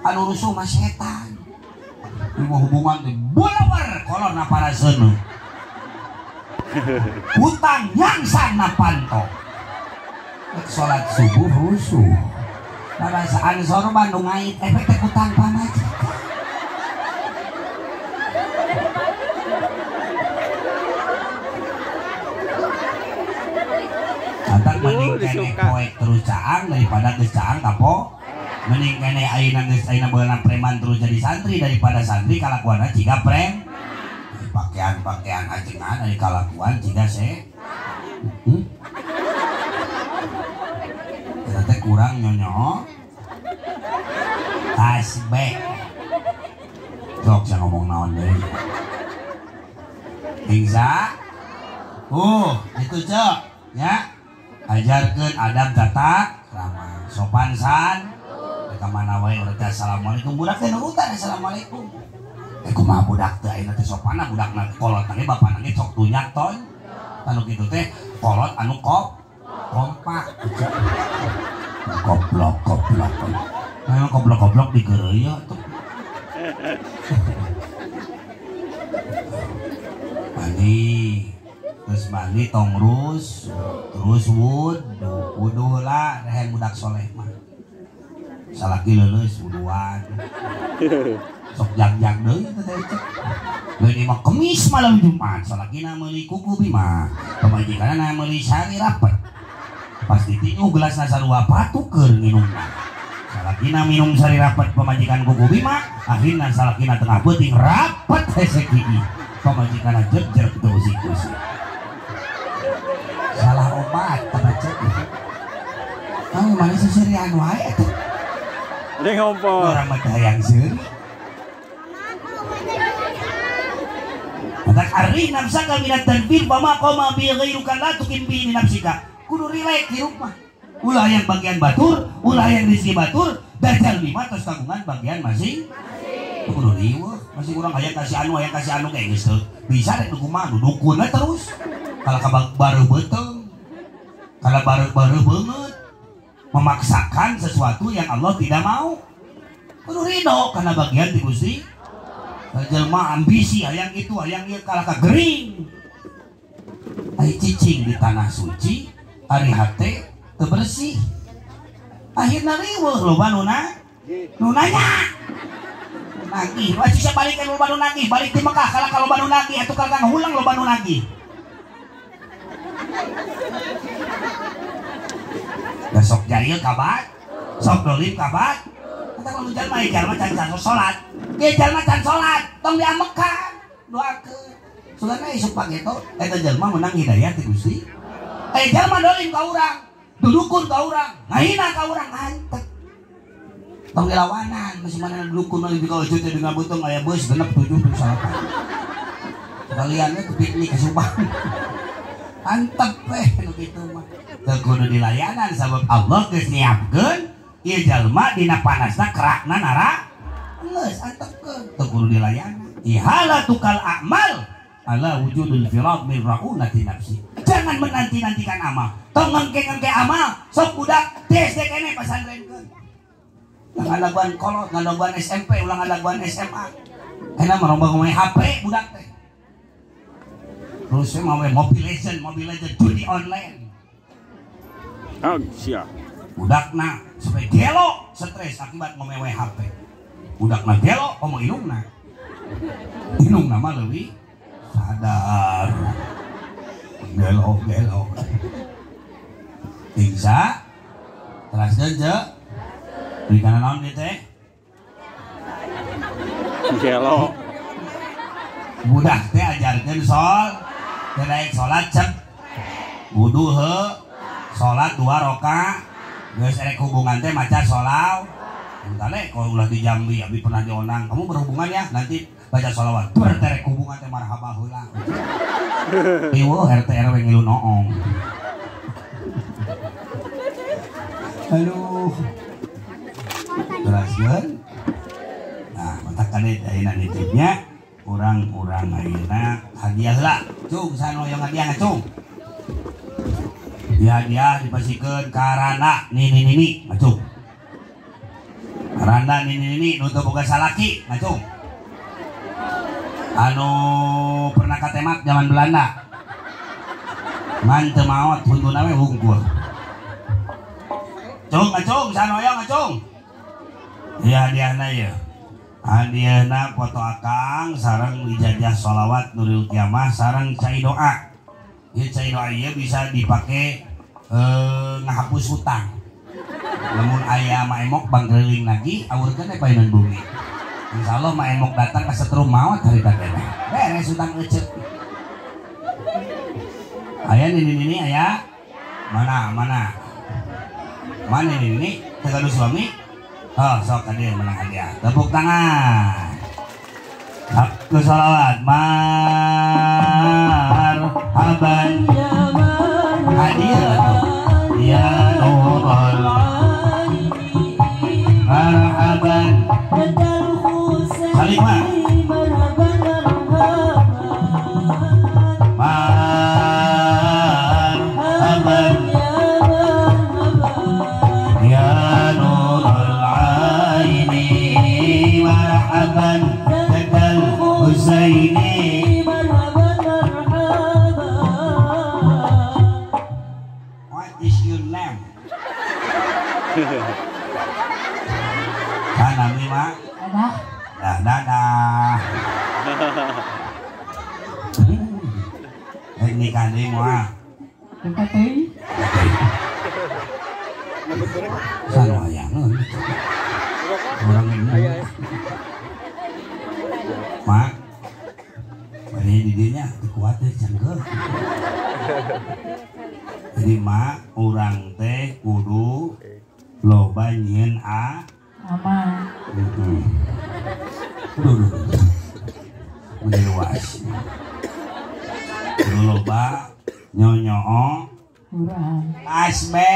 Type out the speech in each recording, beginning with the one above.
Anu rusuh mah setan. Ieu hubungan teh bulawar kolor na paraseuneu. Hutang nyangsan na panto. Salat subuh rusuh. Perasaan sorban nu ngait efek teh hutang pamajikan. Atak mending kene poek terus caang daripada geus caang kapo. Mending kene ayeuna geus ayeuna beunang preman terus jadi santri daripada santri kalakuanna jiga prem. Pakaian-pakaian ajengan dari kalakuan jiga se. Kita teh kurang nyonyo. Tasbih. Sok saya ngomong naon deui. Ingsa. Itu cek ya. Ajarkeun adab tata krama, sopan san. Ka mana wae urang teh assalamualaikum budak teh nurutan assalamualaikum. Kumaha budak teh ayeuna teh sopanna budakna kolot teh bapana ge sok tunyak ton. Anu kitu teh kolot anu kompak. Goblok goblok. Memang goblok-goblok digeureuy atuh. Mandi. Terus mandi tong rus, terus wudu, wudu heula rehen budak soleh mah. Salaki leuleus wuduan. Sok jag-jag deui teh teh. Leun mah kemis malam Jumat, salakina meuli kuku bima, pamajikanna meuli sari rapet. Pas ditinju gelasna sarua patukeun nginumna. Salakina minum sari rapet pamajikan kuku bima, akhirna salakina tengah peuting rapet hese gigi. Pamajikanna jejer teu usik-usik. Salah obat kata cek. Ah, mana seserian wae atuh. Dia ngompol. Orang mah hayang seuri. Matak arri nafsaka minat tanfir fama qama bi ghairuka la tuqim bi nafsika. Kudu rileks hirup mah. Ulah yang bagian batur, ulah yang rezeki batur, dajal lima terus kagungan bagian masing. Kudu riweuh, masih kurang hayang kasih anu kayak geus teu. Bisa rek kumaha dukun terus. Kalau kabak baru beteng, kalau baru banget, memaksakan sesuatu yang Allah tidak mau. Kudu ridho karena bagian di Gusti. Jelma ambisi hayang itu hayang ieu kalah ka gering. Ai cicing di tanah suci, ari hate teu bersih. Akhirna riweuh loba nu nanya. Nagih, wajib sia balikeun loba nu nagih, balik di Mekah kalah ka loba nu nagih atuh kalah ngahulang loba nu nagih. Da sok jahil kabat, sok dolim kabat. Kata kalau jalma jalma can salat. Ge jalma can salat, tong diamekan, doakeun. Sugana isuk pageto eta jalma menang hidayah ti Gusti. Jalma dolim ka urang, dudukun ka urang, ngahina ka urang antep. Tong dilawanan, masih mana dudukun lagi kalau teh dengan beuteung aya beus genep 7 8. Kaliannya ke piknik ke Subang. Antep weh nu kitu mah. Teu kudu dilayanan sabab Allah geus nyiapkeun ieu jalma dina panasna kerakna nara geus antepkeun teu kudu dilayanan. Ihalatukal a'mal ala wujudul firaq min raunati nafsi. Jangan menanti-nantikan amal. Tong ngengke-ngengke amal, sok budak SD kene pasantrenkeun. Ngalaguan kolot, ngalaguan SMP, ulah ngalaguan SMA. Enak mah loba ngomong HP budak teh. Terus saya mau Mobile Legend, judi online. Oh, siap. Budakna sampai gelo, stres akibat ngomewe HP. Budakna gelo, omong indungna. Indungna mah leuwih sadar. Gelo, gelo. Tingsa, teraskeun ceuk. Beri kana naon ieu teh? Gelo. Budak teh ajarkeun sol. Naik sholat cek wudu he sholat 2 rakaat geus erek hubungan teh maca sholawat entah kalau ulah di Jambi abi pernah dionang kamu berhubungan ya nanti baca sholawat ber terek hubungan teh marhaba heula ieu RT RW ngilu noong. Aduh teraskeun. Nah matak kade ayeuna nitipnya urang-urang ayeuna hadiah heula cung saha nu hoyong hadiah ngacung di hadiah dipasikeun karana nini ngacung Randa nini nu teu boga salaki ngacung. Anu pernah katemak zaman Belanda. Ngan teu maot huntuna we hungkul. Cung ngacung saha hoyong ngacung. Iya hadiahna ieu. Hadiahna foto akang sareng ijazah sholawat Nuril Kiamah sareng cai doa. Ieu cai doa ieu bisa dipake ngahapus hutang. Lamun aya maemok bang keliling lagi awurkeun we painan bumi. Insyaallah maemok datang ka setrum maot harita teh. Beres hutang ecek. Aya nini-nini aya? Mana mana? Mana nini-nini? Teu gaduh suami? Oh, sok hadir menang hadiah. Tepuk tangan. Aku salawat marhaban hadiah ya nurul marhaban Salimah marhaban ya nurul marhaban Jadal Husaini marhaban marhaban. What is your name? Nami mak? Dadah. Dah dadah. Nikah deui moal. Nikah teh. Sanoayangeun. Orang ini. Mak, bari di dinya kuat teh canggeuh. Jadi mak urang teh kudu loba nyieun a aman. Heeh. Duh. Meluas. Kudu loba nyonyoo Quran. Asbe.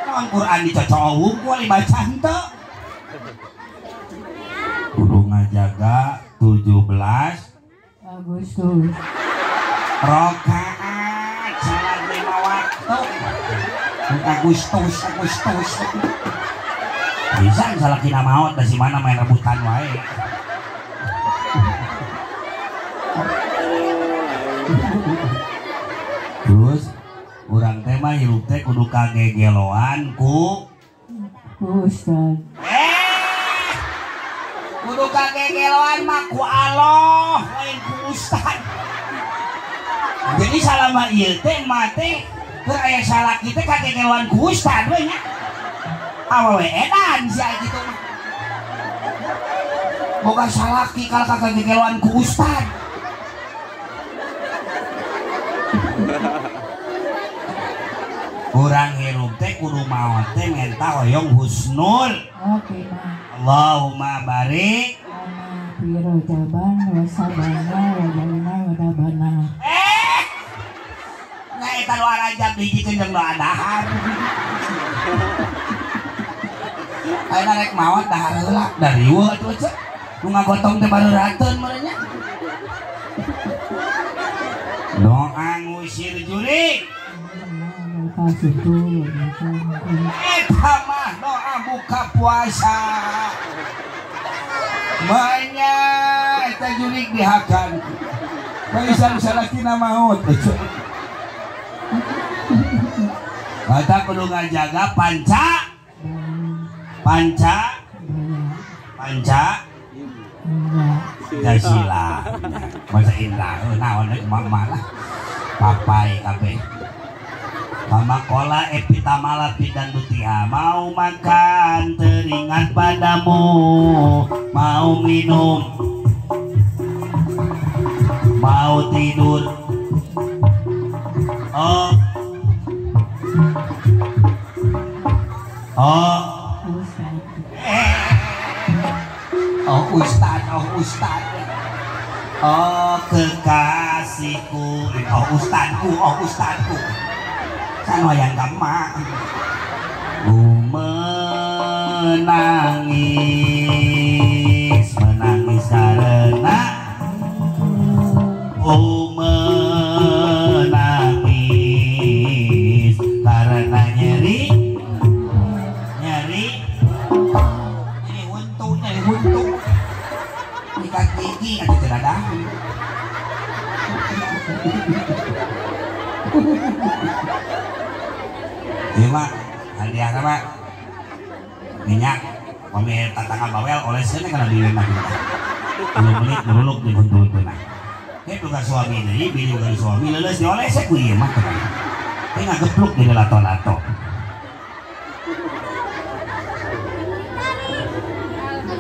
Naon Quran dicocok wungkul dibaca henteu. Kudu ngajaga 17 Agustus rokaat salat 5 waktu. Agustus Agustus bisa salakina maot da si mana main rebutan wae. Terus urang teh mah hirup teh kudu kagegeloan ku Ustaz. Kudu kagegeloan mah ku Allah lain ku ustad. Jadi salama ieu teh mah teh keur aya salaki teh kagegeloan ku ustad we nya. Awewe edan sia kitu mah. Boga salaki kalah kagegeloan ku ustad. Urang hirup teh kudu maot teh menta hoyong husnul. Oke, mah. Allahumma barik fi rojaban wa sabana wa jalina wa dabana. Nah eta doa rajab dihijikeun jeung doa dahar. Ayeuna rek maot dahar heula da riweuh atuh cek. Nu ngagotong teh bareurateun meureun nya. Doa ngusir jurig. Eta mah doa buka puasa. Banyak eta jurig dihakan. Baisan salakina maut. Kata kudu ngajaga panca. Panca. Panca. Pancasila. Masa indah naon deui emak-emak lah. Papai kabeh. Pamakola epitamala pidan dutia. Mau makan teringat padamu, mau minum, mau tidur. Oh, oh, oh ustad, oh ustad, oh kekasihku, oh ustadku, oh ustadku. Kan wayang emak. Ku menangis, menangis karena ku menangis karena nyeri, nyeri. teh huntu. Ikat gigi atuh teu dadahan. Ieu mah hadiahna mah minyak pami tatangga bawel oleskeun kana bibir mah. 10 menit meruluk di huntu-huntuna. Ke boga suami deui, bini boga suami leuleus dioles ku ieu mah tenang. Teh ngagepluk di lato-lato.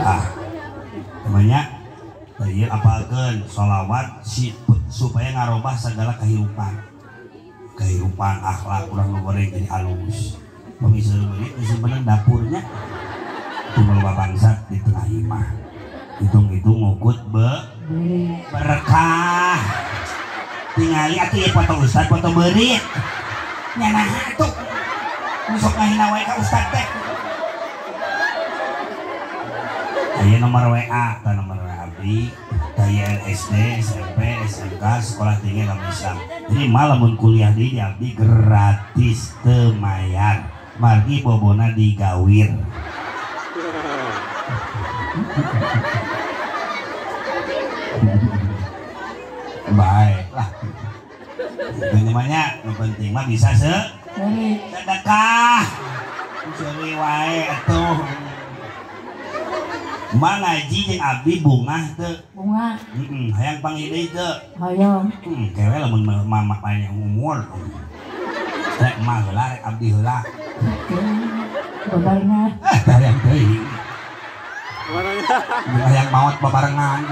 Ah, temannya ieu apalkeun sholawat supaya ngarobah segala kehidupan. Kehidupan akhlak urang nu goreng jadi alus. Pami seueur disimpenan dapurnya. Kumaha bangsat di tengah imah. Hitung-hitung ngukut berkah. Tingali atuh ieu foto ustad foto beurit. Nya naha atuh. Nu sok ngahina wae ka ustad teh. Aya nomor WA, tah nomor WA abdi, tah SD, SMP, SMK, sekolah tinggi agama Islam. Jadi malah mun kuliah di abdi gratis teu mayar. Margi bobona digawir. Baiklah. Itu namanya, nu penting mah bisa sedekah. Seuri wae atuh. Ma ngaji jeung abdi bungah teu? Bungah. Heeh, hayang panggil deui teu? Hayang. Kewe lamun mama panjang umur. Rek mah heula rek abdi heula. Babarengan. Eh, hayang teuing. Hayang maot babarengan.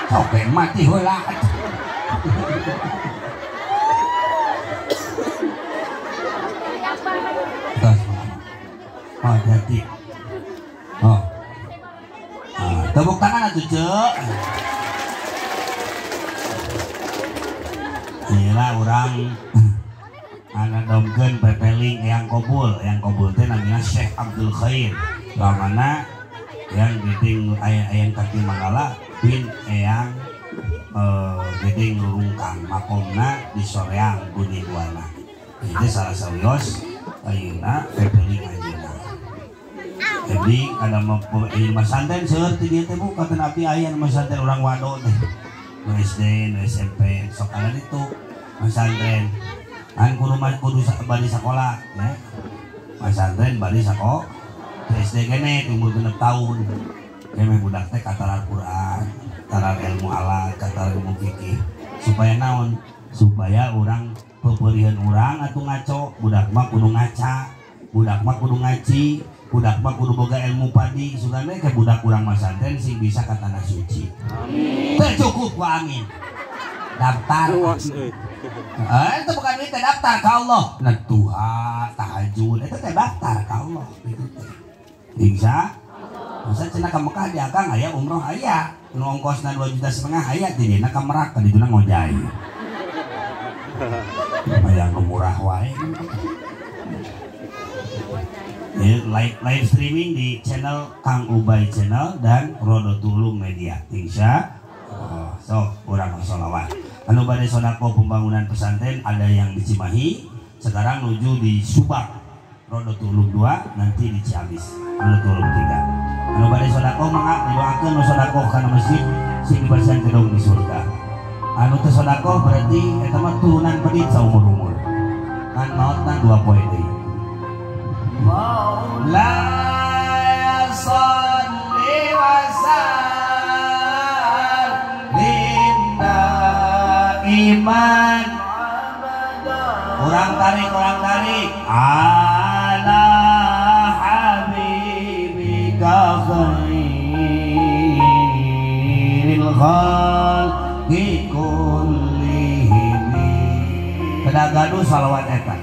Sok we mati heula. Tos. Oh, hati. Oh. Tepuk tangan atuh, Cek. Inilah urang ana domkeun pepeling Eyang Kobul. Eyang Kobul teh namina Syekh Abdul Khair. Lamana yang gedeng aya kaki Manggala bin Eyang gedeng Lurungkang makomna di Soreang Budi Buana. Itu salah sawios ayeuna pepeling ayeuna. Jadi ada masantren seueur ti dieu teh bu kata nabi aya masantren urang wado teh. Nu SD, nu SMP, sok ada itu masantren. Kan kudu kudu bari sakola ya. Masantren bari sakola. SD kene umur 6 tahun. Kene budak teh katarar Quran, katarar ilmu alat, katarar ilmu fikih. Supaya naon? Supaya urang peperihan urang atuh ngaco, budak mah kudu ngaca, budak mah kudu ngaji. Budak mah kudu boga ilmu padi, sugana ke budak urang masantren sing bisa ka tanah suci. Amin. Teu cukup ku amin. Daftar. Itu bukan duit teh daftar ka Allah. Nah duha, tahajud eta teh daftar ka Allah gitu teh. Insya masa cenah ka Mekah di akang aya umroh aya, nu ongkosna 2,5 juta aya di dina ka Merak ka dituna ngojay. Hayang murah wae. Live streaming di channel Kang Ubay Channel dan Rodotul Ulum Media. Insya Allah. So, urang sholawat. Anu bade sodako pembangunan pesantren ada yang di Cimahi, sekarang menuju di Subang. Rodotul Ulum 2, nanti di Ciamis. Rodotul Ulum 3. Anu bade sodako mangga didoakeun nu sodako kana masjid sing dibersihan gedung di surga. Anu teu sodako berarti eta mah turunan pedit saumur-umur. Kan maotna 2 poe deui. Maulaya sholli wa sallim daiman. Kurang tarik, kurang tarik. Ala habibika khairil khalqi kullihim. Kada gaduh salawat eta.